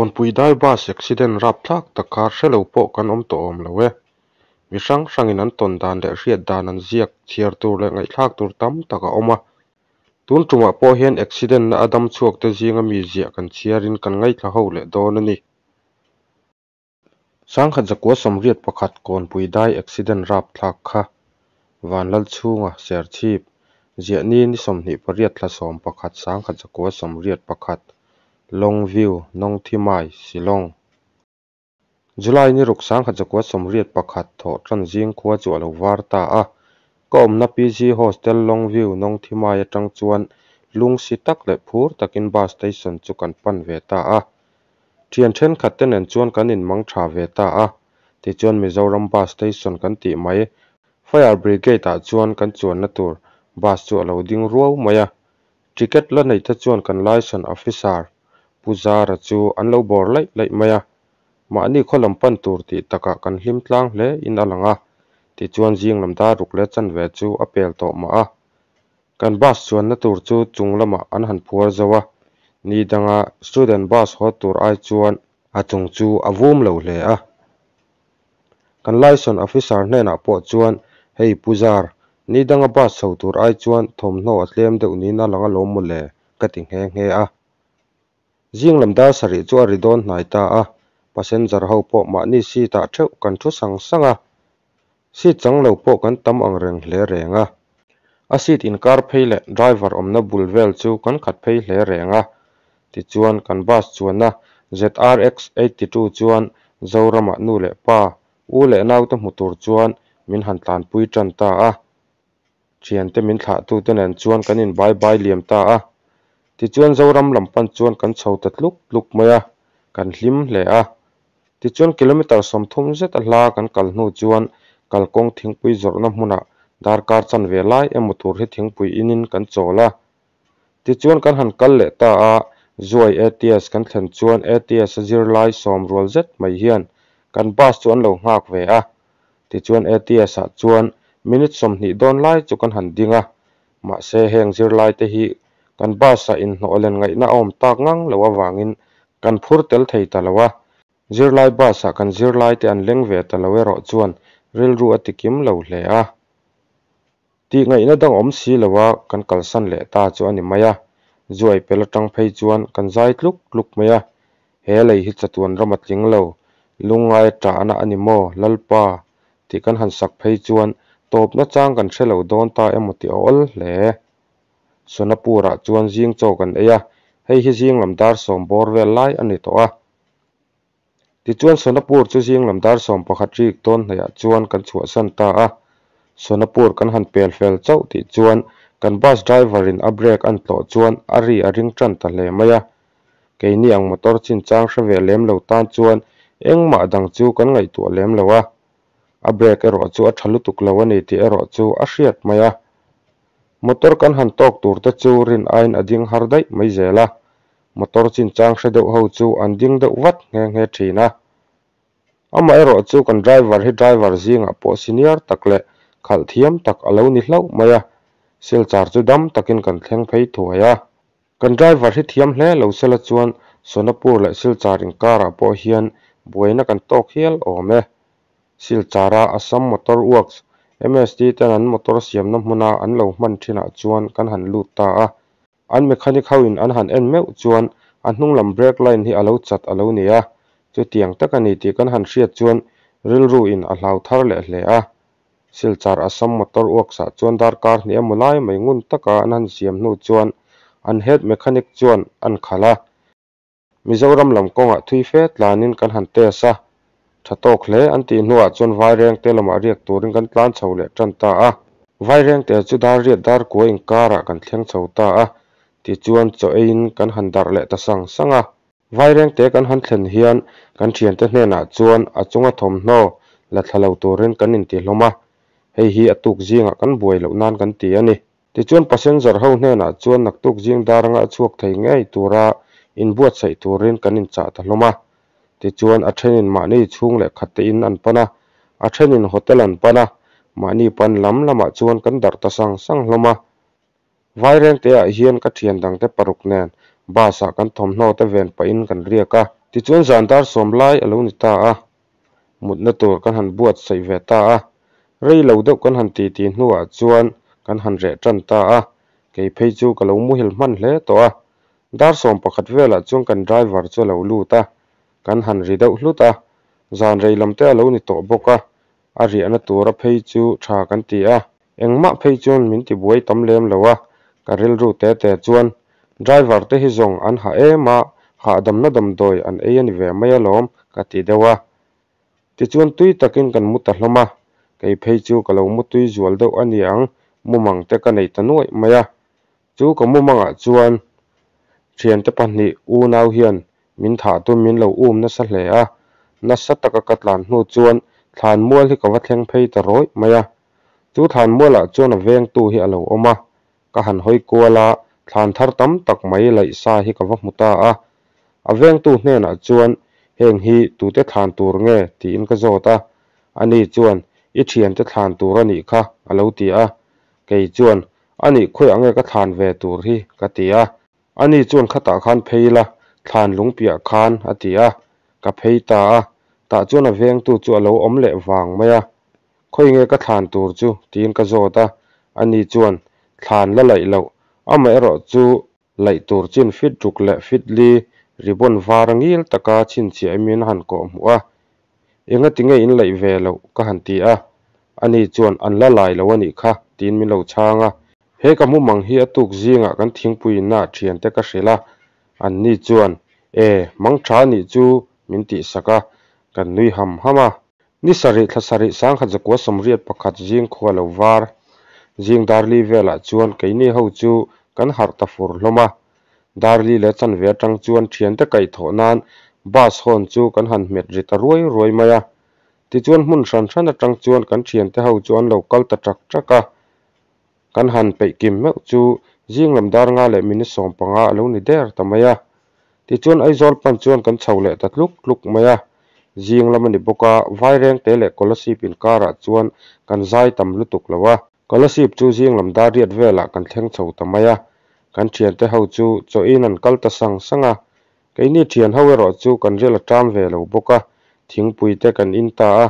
Kawnpui dai bus accident rapthlak tak kha hrelo pawh kan awm tawh awm lo e. Mi hrang hrangin an tawn dan leh hriat dan an ziak chhiar tur leh ngaihthlak tur tam tak a awm a. Tun tumah pawh hian accident na a dam chhuak te zinga mi ziah kan chhiarin kan ngaithla ho leh dawn a ni. 1981 Kawnpui dai accident rapthlak kha Vanlalchhunga Serchhip ziah ni ni 28 thla 11 1981 Longview Nongthimai Shillong July ni ruk 1981 thawh tan zing khua chu a lo var ta a. Ka awmna PG Hostel Longview Nongthimai atang chuan lungsi tak leh phur takin bus station chu kan pan ve ta a. Thian thenkhat te nen chuan kan inmang tha ve ta a. Tichuan Mizoram bus station kan tih mai Fire Brigade ah chuan kan chuanna tur bus chu a lo ding ruau mai a. Ticket la neih te chuan kan liaison officer Pu Zara chu an lo bawr laih laih mai a. Mahni khaw lam pan tur tih takah kan hlim tlang hle in a lang a. Tichuan zing lam dar ruk leh chanve chu a pel tawh mah a. Kan bus chuanna tur chu chung lamah an han phuar zo a, ni danga student bus haw tur ai chuan a chung chu a vum lo hle a. Kan liaison officer hnenah pawh chuan, Hei Pu Zar, ni danga bus chho tur ai chuan thawmhnaw a tlem deuh niin a lang alawm mawle, ka ti nghe nghe a. Zing lam dar sarih chu a ri dawn hnai ta a, passenger ho pawh mahni seat ah theuh kan thu sang sang a. Seat chang lo pawh kan tam ang reng hle reng a. A seat inkar phei leh driver awmna bul vel chu kan khat phei hle reng a. Tichuan kan bus chuanna ZRX 82 chuan Zoramah nu leh pa, u leh naute hmu tur chuan min han tlanpui tan ta a. Thiante min thlahtute nen chuan kan in bai bai liam ta a. Tichuan Zoram lam pan chuan kan chho ta tluk tluk mai a, kan hlim hle a. Tichuan kilometre 30 zet a hla kan kal hnu chuan kalkawng thingpui zawrhna hmunah darkar chanve lai emaw tur hi thingpui inin kan chawl a. Tichuan kan han kal leh ta a, Zuai ATS kan thlen chuan ATS a zirlai sawm rual zet mai hian kan bus chu an lo nghak ve a. Tichuan ATS ah chuan minute 20 dawn lai chu kan han ding a, mahse heng zirlai te hi kan bus ah inhnawh len ngaihna a awm tak ngang lo avangin kan phur tel thei ta lo a. Zirlai bus ah kan zirlai te an leng ve ta lo erawh chuan rilru a ti kim lo hle a. Tih ngaihna dang awm si lo a kan kalsan leh ta chu a ni mai a. Zuai pel atang phei chuan kan zai tluk tluk mai a. He lei hi chatuan ram a tling lo, lungngai tahna a ni maw, Lalpa? tih kan han sak phei chuan tawpna chang kan hre lo dawn ta emaw tih a awl hle. Sonapur-ah chuan zing chaw kan ei a, hei hi zing lam dar 10 bawr vel lai a ni tawh a. Tichuan Sonapur chu zing lam dar 11 rik dawn hnaihah chuan kan chhuahsan ta a. Sonapur kan han pel fel chauh tih chuan kan bus driver-in a brake an tlawh chuan a ri a ring tan ta hle mai a. Keini ang motor chinchang hre ve lem lo tan chuan engmah dang chu kan ngaihtuah lem lo a. A brake erawh chu a tha lutuk lo a ni tih erawh chu a hriat mai a. Motor kan han tawk tur te chu rin aiin a ding har daih mai zel a. Motor chinchang hre deuh ho chu an ding deuh vat nghe nghe thin a. Amaherawh chu kan driver hi driver zingah pawh senior tak leh khalh thiam tak a lo ni hlauh mai a. Silchar chu dam takin kan thleng phei thuai a. Kan driver hi thiam hle lo sela chuan Sonapur leh Silchar inkarah pawh hian buaina kan tawk hial awm e. Silchara Assam Motor Works, MST ten an motor siamna hmuna an lo hman thinah chuan kan han lut ta a. An mechanic ho in an han en meuh chuan a hnung lam brake line hi a lo chat a lo ni a, chutiang tak a ni tih kan han hriat chuan rilru in a hlau thar leh hle a. Silchar Assam Motor Works ah chuan darkar hnih emaw lai mai ngun taka an han siam hnu chuan an head mechanic chuan an khalh a. Mizoram lam kawngah thui fe tlanin kan han test a, tha tawk hle an tih hnuah chuan Vairengte lamah riak turin kan tlan chho leh tan ta a. Vairengte chu dar riat dar kua inkarah kan thleng chho ta a, tichuan chaw eiin kan han darh leh ta sang sang a. Vairengte kan han thlen hian kan thiante hnenah chuan a chunga thawmhnaw la thla lo turin kan inti hlawm a, hei hi a tuk zingah kan buai loh nan kan ti a ni. Tichuan passenger ho hnenah chuan naktuk zing dar anga a chhuak thei ngei tura inbuatsaih turin kan inchah ta hlawm a. Tichuan a thenin mahni chhung leh khat te in an pan a, a thenin hotel an pan a, mahni pan lam lamah chuan kan darh ta sang sang hlawm a. Vairengte ah hian ka thian dangte paruk nen bus ah kan thawmhnaw te ven pahin kan riak a. Tichuan zan dar sawm lai a lo ni ta a, mutna tur kan han buatsaih ve ta a. Rei lo deuh kan han titi hnuah chuan kan han reh tan ta a, kei phei chu ka lo muhil hman hle tawh a. Dar 11 velah chuan kan driver chu a lo lut a, kan han ri deuh hlut a, zan rei lam te a lo ni tawh bawk a, a riahna tura phei chu tha kan ti a, engmah phei chuan min ti buai tam lem lo a, ka rilru te te chuan driver te hi zawng an hah em a, hahdamna damdawi an ei a ni ve mai alawm ka ti deuh a. Tichuan tui takin kan mu ta hlawm a, kei phei chu ka lo mu tui zual deuh a ni ang, mumang te ka nei ta nuaih mai a. Chu ka mumangah chuan thiante pahnih unau hian min thah tum min lo um nasa hle a, nasa taka ka tlan hnu chuan thlanmual hi ka va thleng phei ta rawih mai a. Chu thlanmualah chuan a vengtu hi a lo awm a, ka han hawi kual a, thlan thar tam tak mai laih sa hi ka va hmu ta a. A vengtu hnenah chuan heng hi tute thlan tur nge tiin ka zawt a, ani chuan i thiante thlan tur a nih kha a lo ti a. Kei chuan a nih khawiah nge ka thlan ve tur hi ka ti a. Ani chuan khatah khan phei la, thlan lung piah khan a ti a, ka phei ta a, tah chuan a vengtu chu a lo awm leh vang mai a. Khawi nge ka thlan tur chu tiin ka zawt a, ani chuan thlan la laih loh, amaherawh chu laih tur chin fit ruk leh fit li ribbon var a ngil taka chhinchhiah in han kawh hmuh a, engati nge in laih ve loh ka han ti a, ani chuan an la lai lo a nih kha tiin min lo chhang a. He ka mumang hi a tuk zingah kan thingpui inna thiante ka hrilh a, anni chuan e mang tha nih chu min tih sak a, kan nui ham ham a. Ni sarih thla sarih 1981 zing khua lo var zing dar li velah chuan keini ho chu kan harh ta fur hlawm a. Dar li leh chanve atang chuan thiante kaihthawh nan bus hawn chu kan han hmet ri ta ruai ruai mai a. Tichuan hmun hran hran atang chuan kan thiante ho chu an lo kal ta tak tak a. Kan han peih kim meuh chu zing lam dar nga leh minute 15 a lo ni der ta mai a. Tichuan Aizawl pan chuan kan chho leh ta tluk tluk mai a. Zing lam a ni bawk a, Vairengte leh Kolasib inkarah chuan kan zai tam lutuk lo a. Kolasib chu zing lam dar riat velah kan thleng chho ta mai a. Kan thiante ho chu chaw in an kal ta sang sang a. Keini thian ho erawh chu kan ril a ṭam ve lo bawk a, thingpui te kan in ta a.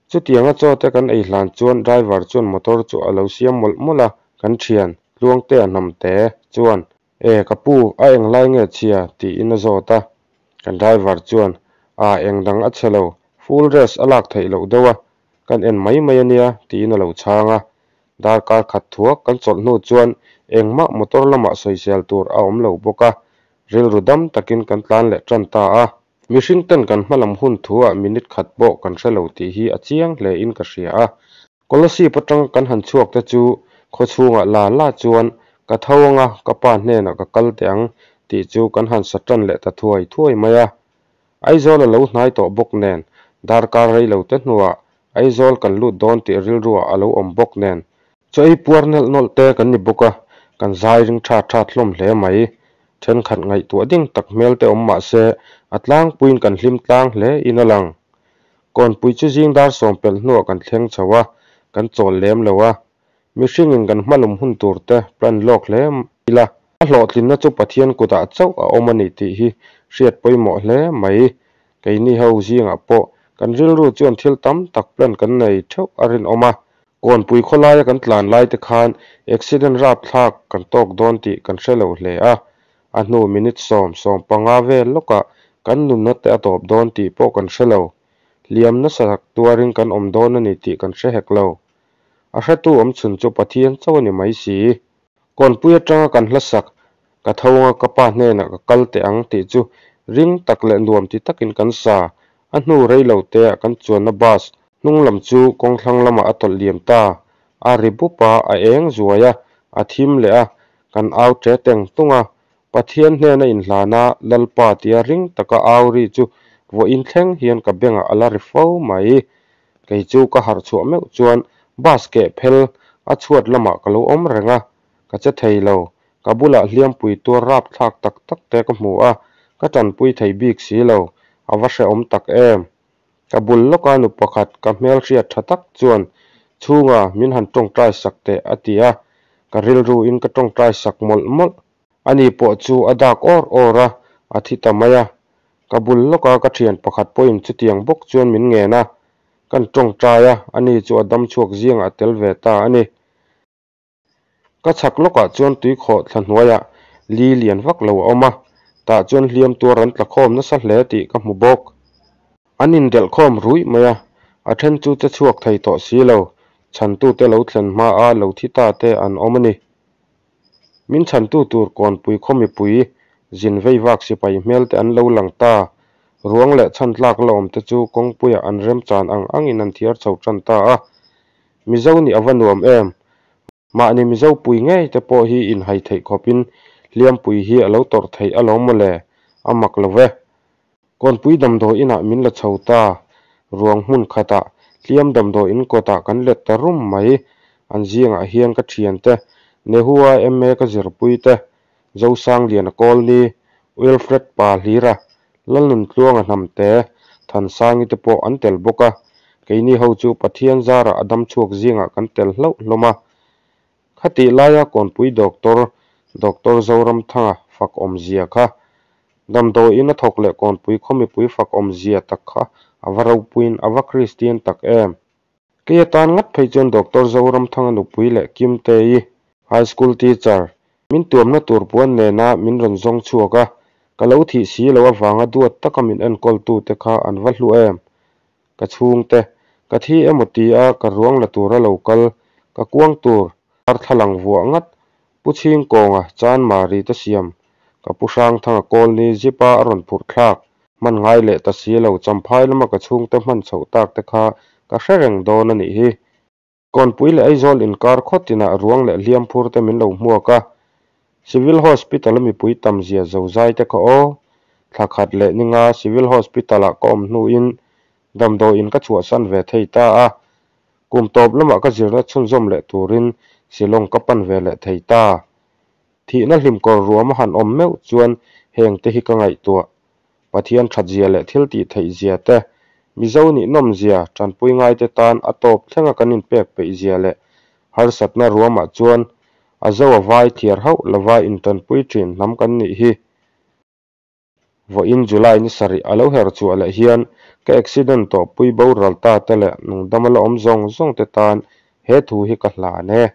Chutianga chaw te kan ei hlan chuan driver chuan motor chu a lo siam mawlh mawlh a, kan thian Tluangte a hnamte chuan E ka pu, a eng lai nge chhia? tiin a zawt a. Kan driver chuan A eng dang a chhe lo, full rest a lak theih loh deuh a, kan en mai mai a nia tiin a lo chhang a. Darkar khat thuak kan chawlh hnu chuan engmah motor lamah sawisel tur a awm lo bawk a, rilru dam takin kan tlan leh tan ta a. Mihring ten kan hmalam hun thuah minute khat pawh kan hre lo tih hi a chiang hle in ka hria a. Kolasib atang kan han chhuak te chu khawchhungah la la chuan ka tho anga ka pa hnenah ka kal teh ang tih chu kan han sa tan leh ta thuai thuai mai a. Aizawl a lo hnai tawh bawk nen darkar rei lo te hnuah Aizawl kan lut dawn tih rilruah a lo awm bawk nen chaw ei puar nawlh nawlh te kan ni bawk a, kan zai ring tha that hlawm hle mai. Thenkhat ngaihtuah ding tak hmel te awm mah se a tlangpuiin kan hlim tlang hle in a lang. Kawnpui chu zing dar 10 pelh hnuah kan thleng chho a, kan chawl lem lo a. Mihringin kan hmalum hun tur te plan lawk hle ila. A hlawhtlinna chu Pathian kutah chauh a awm a ni tih hi hriat pawimawh hle mai. Keini ho zingah pawh kan rilru chuan thil tam tak plan kan nei theuh a rinawm a. Kawnpui khawlaia kan tlan lai te khan accident rapthlak kan tawk dawn tih kan hre lo hle a. A hnu minute 10 15 vel lawkah kan nunna te a tawp dawn tih pawh kan hre lo. Hliam nasa tak tuarin kan awm dawn a ni tih kan hre hek lo. A hretu awm chhun chu Pathian chauh a ni mai si. Kawnpui atanga kan hlasak ka tho anga ka pa hnenah ka kal teh ang tih chu ring tak leh nuam ti takin kan sa. A hnu rei lo te ah kan chuanna bus hnung lam chu kawng thlang lamah a tawlh liam ta. A ri bup a, a eng zuai a, a thim leh a, kan au ṭe teng tung a. Pathian hnena inhlana Lalpa tia ring taka au ri chu vawiin thleng hian ka bengah a la ri fo mai. Kei chu ka harh chhuah meuh chuan bus keh phel a chhuat lamah ka lo awm reng a, ka che thei lo. Ka bulah hliampui tuar rapthlak tak tak te ka hmu a, ka ṭanpui thei bik si lo, a va hrehawm tak em. Ka bul lawka nu pakhat ka hmel hriat ṭha tak chuan chhunga min han ṭawngṭai sak teh a ti a, ka rilru in ka ṭawngṭai sak mawlh mawlh. Ani pawh chu a dak awr awr a, a thi ta mai a. Ka bul lawka ka thian pakhat pawhin chutiang bawk chuan min ngen a, kan tawngtai a, ani chu a dam chhuak zingah a tel ve ta a ni. Ka chhak lawkah chuan tuikhawh thla hnuaiah li lian vak lo a awm a, tah chuan hliam tuar an tla khawm nasa hle tih ka hmu bawk. An indelh khawm ruih mai a, a then chu che chhuak thei tawh si lo, chhantute lo thlen hmaa lo thi ta te an awm a ni. Min chhantu tur Kawnpui khaw mipui zin vei vak sipai hmel te an lo lang ta. Ruang leh chhan tlak la awm te chu kawngpuiah an remchan ang angin an thiar chho tan ta a. Mizo nih a va nuam em? Mahni Mizo pui ngei te pawh hi inhai theih khawpin hliampui hi a lo tawrh theih alawm mawle, a mak lo ve. Kawnpui damdawi inah min la chho ta, ruang hmun khatah hliam damdawi in kawtah kan let ta rum mai, an zingah hian ka thiante, Nehua MA ka zirpui te, Zosangliana Kawlni, Wilfred Pa Hlira, Lalnuntluanga Hnamte, Thansangi te pawh an tel bawk a, keini ho chu Pathian zarah a dam chhuak zingah kan tel hlauh hlawm a. Khatih laia Kawnpui Doctor, Doctor Zoramthanga fak awmzia kha, damdawiin a thawk leh Kawnpui khaw mipui fak awmzia tak kha a va ropuiin a va Kristian tak em! Kei atan ngat phei chuan Doctor Zoramthanga nupui leh Kimtei, High School Teacher, min tuamna tur puan nena min rawn zawng chhuak a, ka lo thih si loh avanga duat taka min enkawltute kha an va hlu em? Ka chhungte, ka thi emaw ti a ka ruang la tura lo kal, ka kuang tur, darthlalang vuah ngat, Pu Chhingkawnga Chanmari te siam, ka Pu Hrangthanga Kawlni zip-a a rawn phurh thlak, hman ngai leh ta si lo, Champhai lama ka chhungte hman chhoh tak te kha ka hre reng dawn a nih hi. Kawnpui leh Aizawl inkar khaw tinah ruang leh hliam phur te min lo hmuak a, Civil Hospital-a mipui tam zia zozai te kha aw. Thla khat leh ninga Civil Hospital-ah ka awm hnuin damdawiin ka chhuahsan ve thei ta a, kum tawp lamah ka zirna chhunzawm leh turin Shillong ka pan ve leh thei ta. Thihna hlimkawr ruam a han awm meuh chuan heng te hi ka ngaihtuah. Pathian thatzia leh thil tih theih zia te, Mizo nih nawm zia, tanpui ngaite tan a tawp thlenga kan inpek peih zia leh harsatna ruamah chuan a zo a vai thiar hauh lova intanpui thin hnam kan nih hi. Vawiin July ni sarih a lo her chhuah leh hian ka accident tawhpui boral ta te leh nungdama la awm zawng zawng te tan he thu hi ka hlan e.